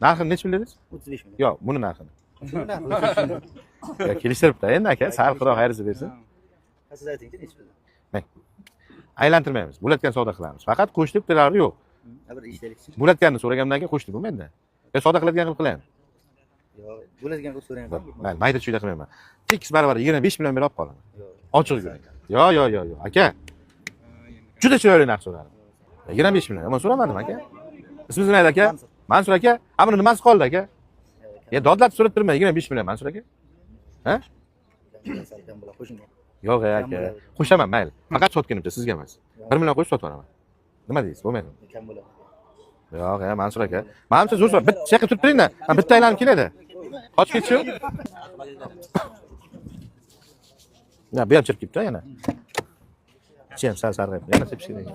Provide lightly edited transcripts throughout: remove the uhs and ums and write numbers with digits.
Narxini nechi pul dedingiz? 35 million. Yo'q, buni narxini. Yo, kelishtiribdi endi aka, sal xudo xayrisi bersin. Ha, siz aytingchi, nechi pul? Aylantirmaymiz. Bo'layotgan savdo qilamiz. Faqat qo'shib turari yo'q. Ha, bir eshitaylikchi. Bo'layotganini so'ragandan keyin qo'shdi bo'lmaydi. Yo, savdo qiladigan qilib qilaymi? Yo'q, bo'ladigan qilib so'rang. Mayli, mayda chuyda qilmayman. Tekis barobar 25 million berib olib qolaman. Yo'q. Ochiq yuring. Yo, yo, yo, yo, aka. Juda chiroyli narx so'radim. 25 million. Yomon so'ramadim aka. Ismingiz nima edi aka? Mansur. Mansur aka. Ha, buni nimasi qoldi aka? Yo'q, Ya dodlatib so'rab turma, 25 million Mansur aka. Ha? sal kam bo'ladi, qo'shing. Yo'q ey aka. Qo'shaman, mayli. Faqat sotgunimcha sizga emas. 1 million qo'shib sotib yuboraman. Nima deysiz? Bo'lmaydimi? Kam bo'ladi. Yo'q, ya Mansur aka. Manimcha zo'r so'ra. Bitta chaqib turib turing-da. Ha, bitta aylanib keladi. Qochib ketshi. Ya, bu ham chirib ketibdi yana. Ichi ham sal sarg'ayib. Yana tepish kerak.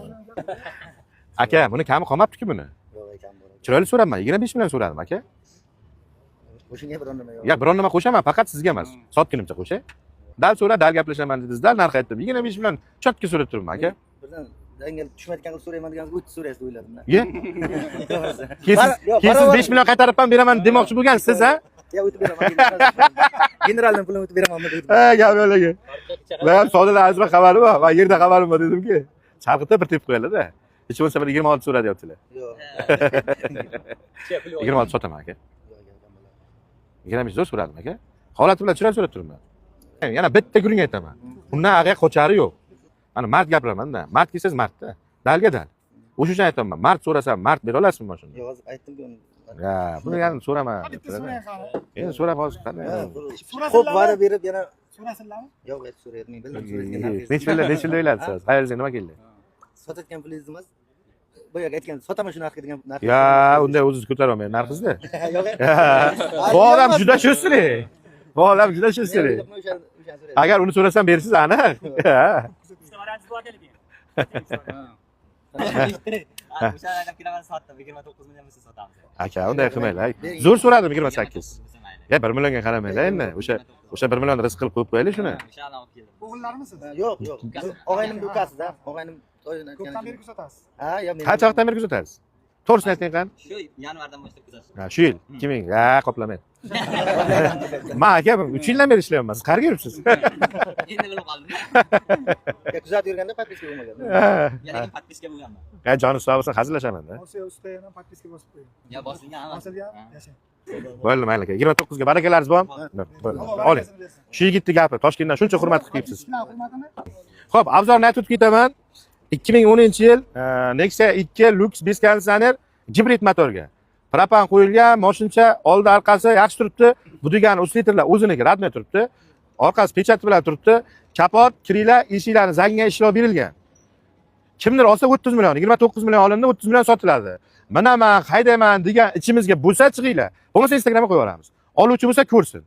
Aka, buni kami qolmabdi-ku buni. Yo'q, kam bo'ladi. Chiroyli so'rabman, 25 million so'radim aka. Qo'shingga biron nima yo'q. Ya biron nima qo'shaman, faqat sizga emas. Sotgunimcha qo'shay. Dal so'ra, dal gaplashaman dedingiz, dal narx aytdim. 25 million chotga so'rab turibman aka. Birdan dangal tushmayotgan qilib so'rayman degan 30 so'raysiz deb o'yladim. Ye? Keyin Yo'q, siz barobar. 5 million qaytarib ham beraman demoqchi bo'lgansiz, ha? Ya o'tib beraman. Generalning pulini o'tib beraman dedim. Ha, gap yo'q lekin. Men ham sodilar azroq xabari bor, va yerda xabarim bor dedimki, chalg'itib bir tepib qo'yadilar-da. Hech bo'lmasa bir 26 so'ra deyaptilar. Yo'q. 26 sotaman aka. Yo'q, kam bo'ladi. 25 zo'r so'radim aka. Holati bilan chiroyli so'rab turibman. Yana bitta gurung aytaman. Undan ag'ya qochari yo'q. Mana mard gapiraman-da. Mard kelsangiz mardda. Dalga dal. O'sha uchun aytaman, mard so'rasam mard bera olasizmi mana shuni? Yo'q, hozir aytdim-ku. Ya, buni yana so'rama. Bitta so'rang qani. Endi so'rab hozir qanday? Xo'p, va'da berib yana So'rasinlarmi? yo'q, aytib so'rayapman, bildim so'rayotgan narxingizni. Necha yilda, necha yilda o'yladingiz? Xayollingizga nima keldi? Sotayotgan pulingiz emas. Boyagi aytgan, sotaman shu narxga degan narx. Ya, unday o'zingiz ko'tara olmaydi narxingizni. Yo'q. Bu odam juda cho'zsilik. Bu odam juda cho'zsilik. Agar uni so'rasam bersiz aniq. Ha. O'sha aylanib kelaman, sotdim. 29 million bo'lsa sotamiz. Aka, unday qilmanglar. Zo'r so'radim 28. Ya 1 millionga qaramanglar endi. O'sha 1 million rizq qilib qo'yib qo'yaylik shuni. O'shani olib keldim. O'g'illarmisiz? Yo'q, yo'q. Og'aynimni ukasida, og'aynim to'yini aytgan. Ko'pdan beri kuzatasiz. Ha, yo men. Qancha vaqtdan beri kuzatasiz? To'g'risini ayting qani. Shu yanvardan boshlab kuzatishdim. Ha, shu yil 2000. Ha, qoplamaydi. Men aka 3 yildan beri ishlayapman. Siz qayerga yuribsiz? Endi bilib qoldim. Ya kuzatib yurganda podpiska bo'lmagan. Ha. Ya lekin podpiska bo'lganman. Ya joni sog' bo'lsin, hazillashaman-da. Osiyo ustiga ham podpiska bosib qo'ying. Ya bosilgan hamma. Bosilgan, yashang. Bo'ldi, mayli aka. 29 ga barakalaringiz bormi? Bo'ldi. Alloh Oling. barakasini bersin. Shu yigitni gapi. Toshkentdan shuncha hurmat qilib kelibsiz. Sizlar hurmatini Xo'p, obzorni aytib o'tib ketaman. 2010-yil Nexia 2 Lux 5 konditsioner gibrid motorga. Propan qo'yilgan, moshincha oldi orqasi yaxshi turibdi. Bu degani усилитель lar o'ziniki, родной turibdi. Orqasi pechati bilan turibdi. Kapot, kirila, eshiklarni zangga ishlov berilgan. Kimdir olsa 30 million, 29 million olindi, 30 million sotiladi. Minaman, haydayman degan ichimizga bo'lsa chiqinglar. Bo'lmasa Instagramga qo'yib yuboramiz. Oluvchi bo'lsa ko'rsin.